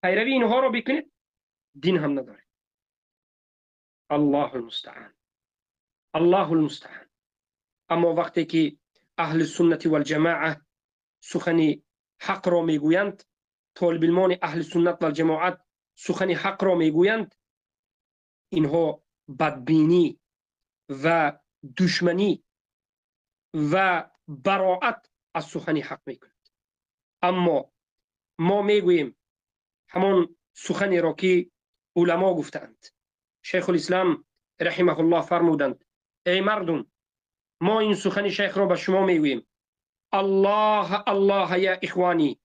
Speaker 1: پیروی اینها را بکنید، دین هم ندارید. الله المستعان، الله المستعان. اما وقتی که اهل سنت والجماعه سخن حق را میگویند، طالب علمان اهل سنت والجماعت سخن حق را میگویند، اینها بدبینی و دشمنی و براعت از سخن حق میکنند. اما ما میگوییم همان سخنی را که علما گفتند. شیخ الاسلام رحمه الله فرمودند ای مردم، ما این سخن شیخ را به شما میگوییم. الله الله یا اخوانی،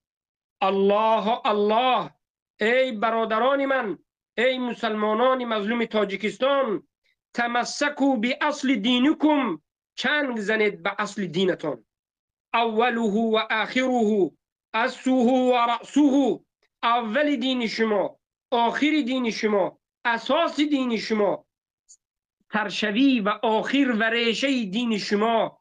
Speaker 1: الله الله ای برادران من، ای مسلمانان مظلوم تاجیکستان، تمسکوا باصل دینکم، چنگ زنید به اصل دینتان. اوله و آخره، اسه و رأسه، اول دین شما، آخر دین شما، اساس دین شما، ترشوی و آخر و ریشه دین شما،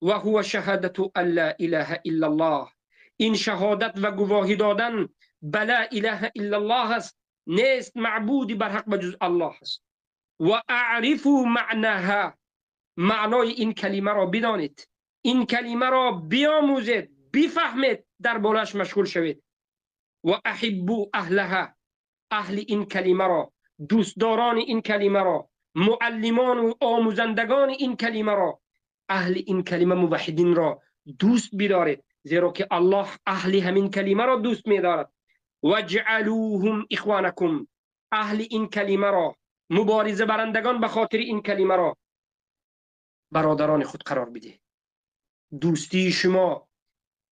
Speaker 1: و هو شهادت ان لا اله الا الله. این شهادت و گواهی دادن بلا اله الا الله است، نیست معبودی بر حق بجز الله است. و اعرفوا معناها، معنای این کلمه را بدانید، این کلمه را بیاموزید، بفهمید، در بالاش مشغول شوید. و احبوا اهلها، اهل این کلمه را، دوستداران این کلمه را، معلمان و آموزندگان این کلمه را، اهل این کلمه موحدین را دوست بدارید، زیرا که الله اهل همین کلمه را دوست می‌دارد. وجعلوهم اخوانکم، اهل این کلمه را، مبارزه برندگان به خاطر این کلمه را برادران خود قرار بده. دوستی شما،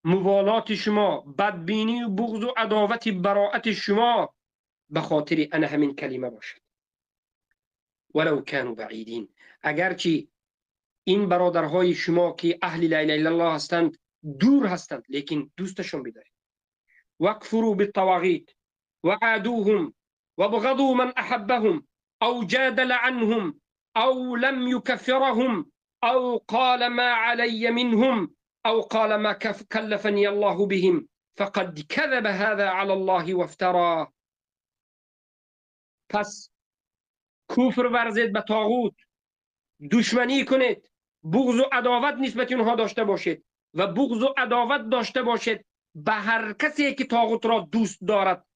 Speaker 1: موالات شما، بدبینی و بغض و عداوت براعت شما به خاطر انا همین کلمه باشد. ولو كانوا بعیدین، اگرچه این برادرهای شما که اهل لا اله الا الله هستند دور هستند، لیکن دوستشون بدارید. واکفروا بالطواغیت وعادوهم وابغضوا من احبهم او جادل عنهم او لم يكفرهم او قال ما علي منهم او قال ما كلفني الله بهم فقد كذب هذا على الله وافترى. پس کفر ورزید به طاغوت، دشمنی کنید، بغض و عداوت نسبت اونها داشته باشید و بغض و عداوت داشته باشید به هر کسی که طاغوت را دوست دارد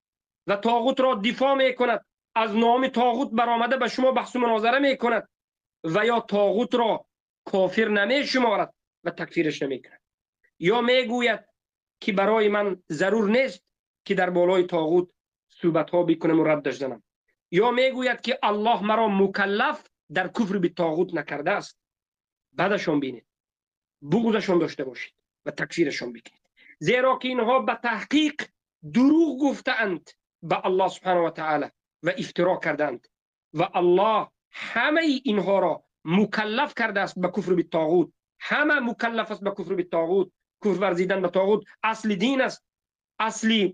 Speaker 1: و طاغوت را دفاع میکند، از نام طاغوت برآمده به شما بحث و مناظره میکند و یا طاغوت را کافر نمیشمارد و تکفیرش نمیکند، یا میگوید که برای من ضرور نیست که در بالای طاغوت صحبت ها بکنم و ردش زنم، یا میگوید که الله مرا مکلف در کفر به طاغوت نکرده است. بعدشان بینید، بغضشان داشته باشید و تکفیرشان بکنید، زیرا که اینها به تحقیق دروغ گفتند به الله سبحانه و تعالی و افترا کردند و الله همه اینها را مکلف کرده است به کفر به طاغوت. همه مکلف است به کفر به طاغوت. کفر ورزیدن به طاغوت اصل دین است، اصل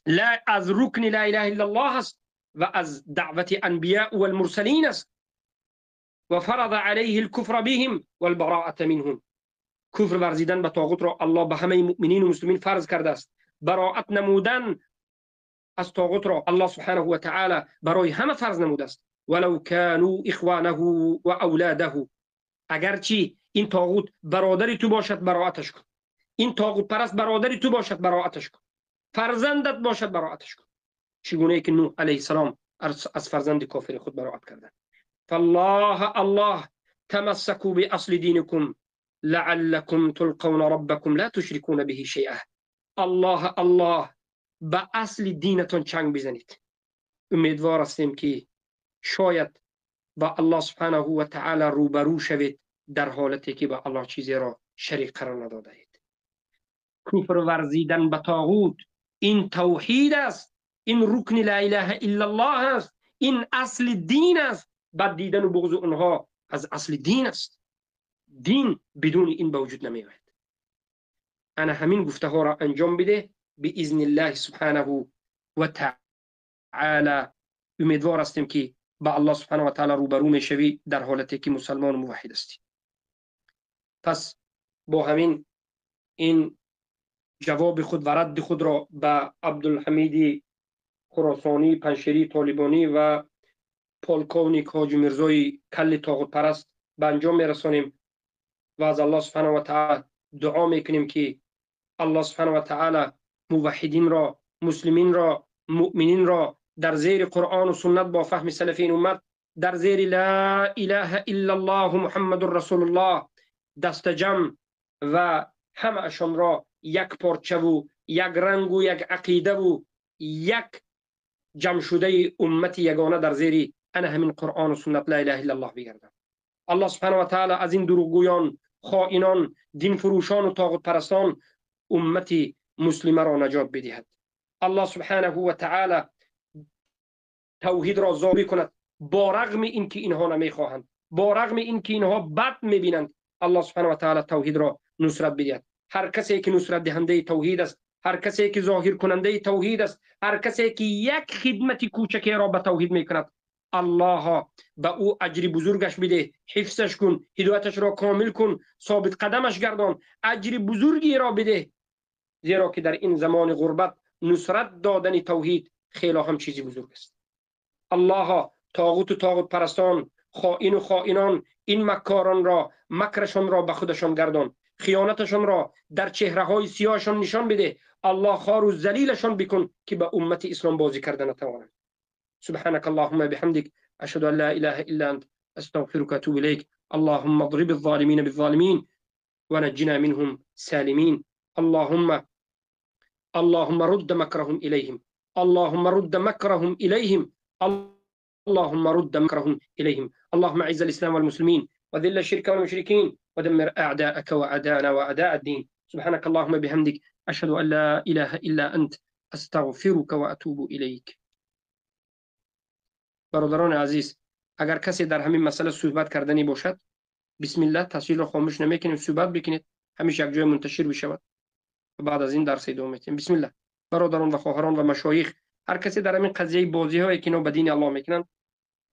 Speaker 1: لا از رکن لا اله الا الله است و از دعوت انبیاء و المرسلین است. و فرض علیه الكفر بهم والبراءة منهم. کفر ورزیدن به طاغوت را الله به همه مؤمنین و مسلمین فرض کرده است. براءت نمودن از طاغوت را الله سبحانه و تعالی برای همه فرض نموده است. ولو كانوا اخوانه و اولاده، اگرچه این طاغوت برادری تو باشد براءتش کن، این طاغوت پرست برادری تو باشد براءتش کن، فرزندت باشد براءتش کن، چگونه که نوح علیه السلام از فرزند کافر خود براءت کردند. فالله الله تمسكوا باصل دینکم لعلكم تلقون ربكم لا تشركون به شیئا. الله الله به اصل دینتون چنگ بزنید. امیدوار هستیم که شاید با الله سبحانه و تعالی روبرو شوید در حالتی که با الله چیزی را شریک قرار نداده اید. کفر ورزیدن به طاغوت این توحید است، این رکن لا اله الا الله است، این اصل دین است. بد دیدن و بغض اونها از اصل دین است. دین بدون این به وجود نمی آید. انا همین گفته ها را انجام بده باذن الله سبحانه و تعالی. امیدوار هستیم که با الله سبحانه و تعالی روبرو میشوی در حالتی که مسلمان و موحد هستی. پس با همین این جواب خود و رد خود را به عبدالحمید خراسانی، پنشری، طالبانی و پولکوونیک حاجی میرزای کل طاغوت پرست به انجام میرسانیم و از الله سبحانه و تعالی دعا میکنیم که الله سبحانه و تعالی موحدین را، مسلمین را، مؤمنین را در زیر قرآن و سنت با فهم سلفین امت، در زیر لا اله الا الله محمد رسول الله دست جمع و همه اشان را یک پارچه و یک رنگ و یک عقیده و یک جمع شده امت یگانه در زیر انا همین قرآن و سنت لا اله الا الله بگردن. الله سبحانه و تعالی از این دروغگویان، خائنان، دین فروشان و طاغوت پرستان امت مسلمه را نجات بدهد. الله سبحانه و تعالی توحید را ظاهر کند با رغم اینکه اینها نمیخواهند، با رغم اینکه اینها بد میبینند. الله سبحانه و تعالی توحید را نصرت بدهد. هر کسی که نصرت دهنده توحید است، هر کسی که ظاهر کننده توحید است، هر کسی که یک خدمت کوچکی را به توحید میکند، الله به او اجر بزرگش بده، حفظش کن، هدایتش را کامل کن، ثابت قدمش گردان، اجر بزرگی را بده. زیرا که در این زمان غربت نصرت دادن توحید خیلی هم چیزی بزرگ است. الله طاغوت و طاغوت پرستان، خائن و خائنان، این مکاران را، مکرشان را به خودشان گردان، خیانتشان را در چهره های سیاهشان نشان بده. الله خوار و ذلیلشان بکن که به امت اسلام بازی کرده نتوانند. سبحانك اللهم بحمدك أشهد أن لا إله إلا أنت أستغفرك وأتوب إليك. اللهم اضرب الظالمين بالظالمين ونجنا منهم سالمين. اللهم رد مكرهم إليهم، اللهم رد مكرهم إليهم، اللهم رد مكرهم إليهم. اللهم أعز الإسلام والمسلمين وذل الشرك والمشركين ودمر أعداءك وأعداءنا وأعداء الدين. سبحانك اللهم بحمدك أشهد أن لا إله إلا أنت أستغفرك وأتوب إليك. برادران عزیز، اگر کسی در همین مسئله صحبت کردنی باشد، بسم الله تصویر را خاموش نمیکنیم، صحبت بکنید، همیشه یک جای منتشر بشود و بعد از این درس ادامه میدیم. بسم الله. برادران و خواهران و مشایخ، هر کسی در همین قضیه بازی هایی که اینا به دین الله میکنند،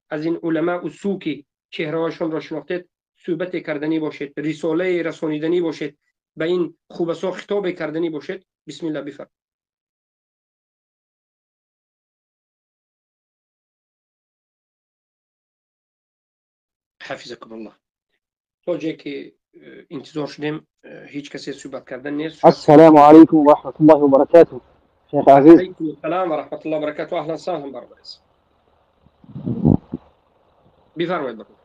Speaker 1: از این علما و سو که چهره هاشون را شناختید، صحبت کردنی باشید، رساله رسانیدنی باشید، به این خوبسا خطاب کردنی باشید، بسم الله بفرمایید. حفظكم الله. تا جایی که انتظار شدیم هیچ کسی صحبت کردن نیست.
Speaker 3: السلام علیکم و رحمت الله و برکاته. شیخ عزیز.
Speaker 1: علیکم السلام و رحمت الله و برکاته. اهلا وسهلا برادر. بفرمایید برادر.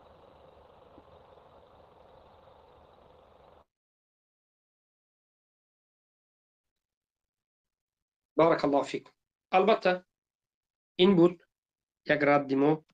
Speaker 1: بارک الله فیکم. البته این بود یک رد ما